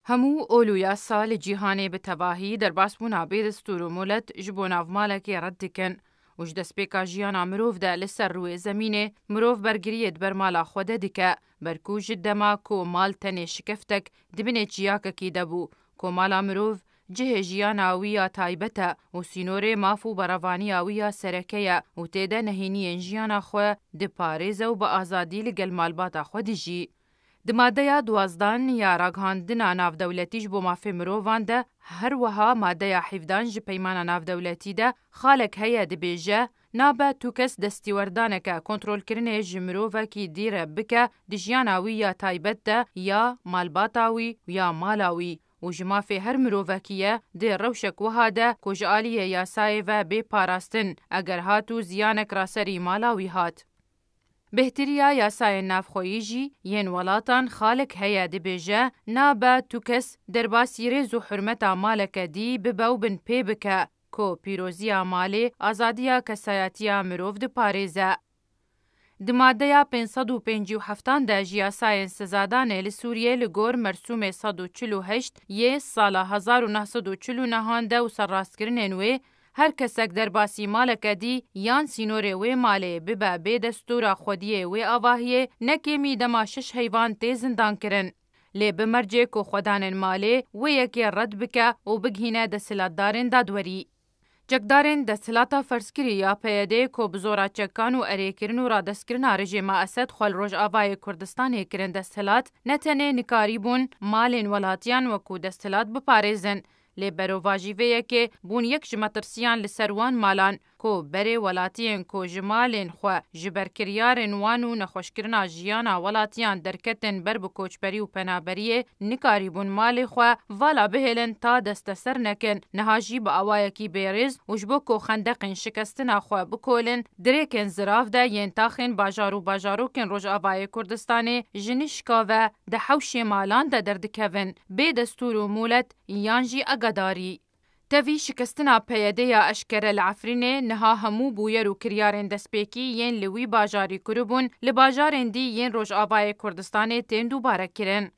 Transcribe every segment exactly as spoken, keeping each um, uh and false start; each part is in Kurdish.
Hemû ol û yasa li cîhanê bi tevahî derbasbûna bêdestûr û molet ji bo navmalekê red dikin û ji destpêka jiyana mirov de li ser rûyê zemînê mirov bergiriyê di ber mala xwe de dike, ber ku ji dema ku mal tenê şikeftek di binê çiyakekî de bû, ku mala mirov cihê jiyana wî ya taybet e û sînorê maf û berevaniya wî ya sereke ye û tê de nehêniyên jiyana xwe diparêze û bi azadî li gel malbata xwe dijî. Di madeya duwazdan ya ragihandina navdewletî ji bo mafê mirovan de, her wiha madeya hevdan ji peymana navdewletî de xalek heye dibêje, nabe tu kes destîwerdaneke kontrolkirinê ji mirovekî dî re bike di jiyana wî ya taybet de ya malbata wî ya mala wî û ji mafê her mirovekî ye di rewşek wiha de ku ji aliyê yasayê ve bê parastin, eger hat û ziyanek raserî mala wî hat. Bêhtiriya yasayên navxweyî jî yên welatan xalek heye dibêje, nabe tu kes derbasî rêz û hurmeta maleke dî bibe û binpê bike, ku pîroziya malê azadiya kesayetiya mirov diparêze. Di madeya pênc sed û pêncî û heftan de ji yasayên sezadanê li Sûriyê li gor mersûmê sed û çil û heşt yê sala hezar û neh sed û çil û nehan de û serrastkirinên wê, her kesek derbasî maleke dî yan sînorê wê malê bibe bê destûra xwediyê wê avahiyê, ne kêmî dema şeş heyvan tê zindankirin. Lê bi mercê ku xwedanên malê wê yekê red bike û bigihîne desthilatdarên dadwerî. Çekdarên desthilata ferzkirî ya P Y D ku bi zora çekan û erêkirin û radestkirina rejîma Esed xwe li Rojavayê Kurdistanê kirin desthilat, ne tenê nikarîbûn malên welatiyan wekû desthilat biparêzin, lê berovajî vê yekê bûn yek ji metirsiyan li ser wan malan, ku berê welatiyên ku ji malên xwe ji ber kiryarên wan û nexweşkirina jiyana welatiyan derketin ber bi koçberî û penaberiyê, nikarîbûn malê xwe vala bihêlin ta desteser nekin, niha jî bi awayekî bêrêz û ji bo ku xendeqên şikestina xwe bikolin, dirêkên zirav de yên taxên bajar û bajarokên Rojavayê Kurdistanê ji nişka ve di hewşê malan de derdikevin, bê destûr û molet yan jî agadarî. Tevî şikestina P Y D ya eşkere li Efrînê, niha hemû bûyer û kiryarên destpêkî yên li wî bajarî kiribûn, li bajarên dî yên Rojavayê Kurdistanê tên dubare kirin.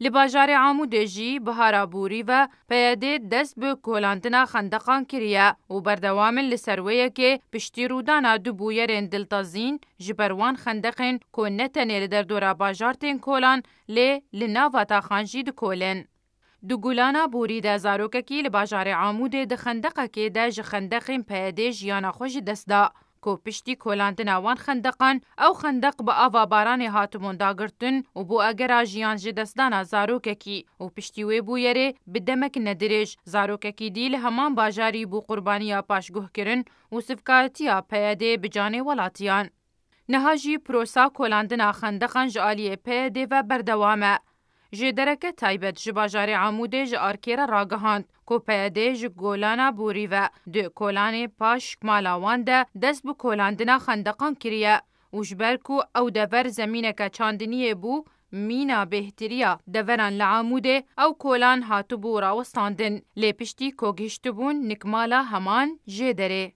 Li bajarê Amûdê jî bihara borî ve P Y D dest bi kolandina xendeqan kiriye û berdewam in li ser wê yekê piştî rûdana du bûyerên diltezîn ji ber wan xendeqên ku ne tenê li derdora bajar tên kolan, lê li nava taxan jî dikolin. Di gulana borî de zarokekî li bajarê Amûdê di xendeqekê de ji xendeqên P Y D jiyana xwe ji dest da, ku piştî kolandina wan xendeqan, ew xendeq bi ava baranê hatibûn dagirtin û bû egera jiyan ji destdana zarokekî û piştî wê bûyerê bi demek nedirêj zarokekî dî li heman bajarî bû qurbaniya paşguhkirin û sivkatiya P Y D bi canê welatiyan. Niha jî prosa kolandina xendeqan ji aliyê P Y D ve berdewam e. Jêdereke taybet ji bajarê Amûdê ji arkê re ragihand ku P Y D ji kolana borî ve di kolanê paş mala wan de dest bi kolandina xendeqan kiriye û ji ber ku ew dever zemîneke çandiniyê bû, mîna bêhtiriya deveran li Amûdê, ew kolan hatibû rawestandin, lê piştî ku gihiştibûn nik mala heman jêderê.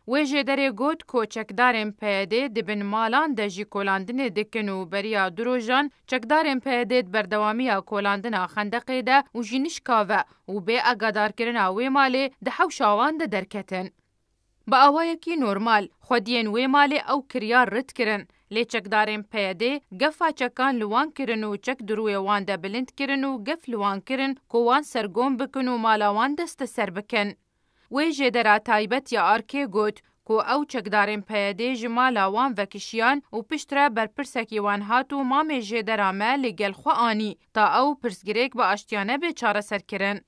Wê jêderê got ku çekdarên P Y D di bin malan de jî kolandinê dikin û beriya du rojan çekdarên P Y D di berdewamiya kolandina xendeqê de û ji nişka ve û bê agadarkirina wê malê di hewşa wan de derketin. Bi awayekî normal, xwediyên wê malê ew kiryar rid kirin, lê çekdarên P Y D gefa çekan li wan kirin û çek di rûyê wan de bilind kirin û gef li wan kirin ku wan sergom bikin û mala wan desteser bikin. Wê jêdera taybet ya arkê got ku ew çekdarên P Y D ji mala wan vekişiyan û piştre berpirsekî wan hat û mamê jêdera me li gel xwe anî, ta ew pirsgirêk bi aştiyane bê çareserkirin.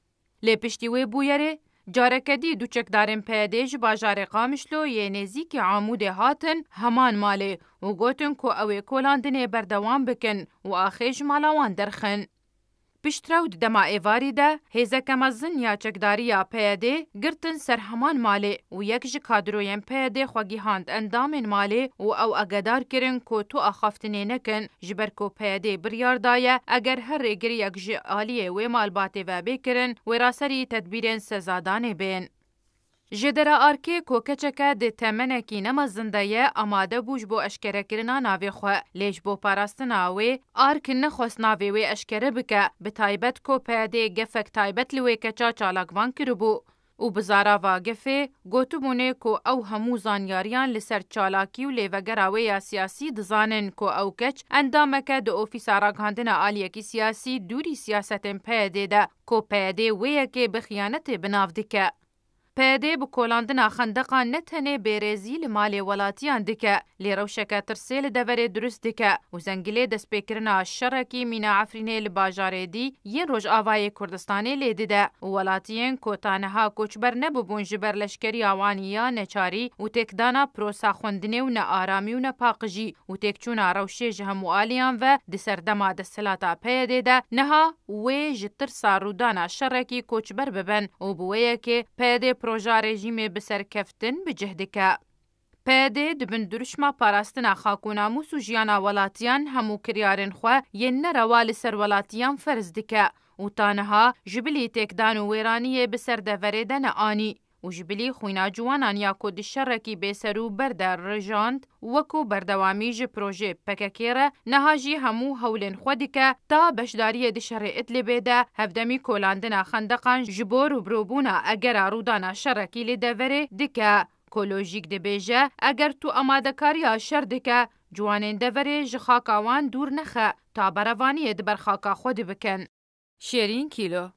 Lê piştî wê bûyerê, careke dî du çekdarên P Y D ji bajarê Qamişlo yê nêzîkî Amûdê hatin heman malê û gotin ku ew ê kolandinê berdewam bikin û axê ji mala wan derxin. Piştre û di dema êvarî de hêzeke mezin ya çekdariya P Y D girtin ser heman malê û yek ji kadroyên P Y D xwe gihand endamên malê û ew agadar kirin ku tu axaftinê nekin, ji ber ku P Y D biryar daye eger her rêgiriyek ji aliyê wê malbatê ve bê kirin, wêraserî tedbîrên sezadanê bên. Ji dera Arkê ku keçeke di temenekî nemezin de ye, amade bû ji bo eşkerekirina navê xwe, lê ji bo parastina wê Ark nexwest navê wê eşkere bike, bi taybet ku P Y D gefek taybet li wê keça çalakvan kiribû û bi zarava gefê gotibûnê ku ew hemû zanyariyan li ser çalakî û lêvegera wê ya siyasî dizanin ku ew keç endameke di ofîsa ragihandina aliyekî siyasî dûrî siyasetên P Y D de ku P Y D wê yekê bi xiyanetê bi nav dike. P Y D bi kolandina xendeqan ne tenê bêrêzî li malê welatiyan dike, lê rewşeke tirsê li deverê dirust dike û zengilê destpêkirina şerekî mîna Efrînê li bajarê dî yên Rojavayê Kurdistanê lê dide û welatiyên ku ta niha koçber nebûbûn ji ber leşkeriya wan ya neçarî û têkdana prosa xwendinê û nearamî û nepaqijî û têkçûna rewşê ji hemû aliyan ve di serdema desthilata P Y D de niha wê ji tirsa rûdana şerekî koçber bibin û bi wê yekê P Y D proja rejîmê bi serkeftin bi cih dike. P Y D di bin dirûşma parastina xak û namûs û jiyana welatiyan hemû kiryarên xwe yên nerewa li ser welatiyan ferz dike û ta niha ji bilî têkdan û wêraniyê bi ser deverê de neanî û ji bilî xwîna ciwanan ya ku di şerekî bêserûber de rijand, wekû berdewamî ji projê P K K re, niha jî hemû hewlên xwe dike ta beşdariyê di şerê Idlibê de hevdemî kolandina xendeqan ji bo rûbirûbûna egera rûdana şerekî li deverê dike. Ku lojîk dibêje, eger tu amadekariya şer dike, ciwanên deverê ji xaka wan dûr nexe, ta berevaniyê di ber xaka xwe de bikin. Şêrîn Kîlo.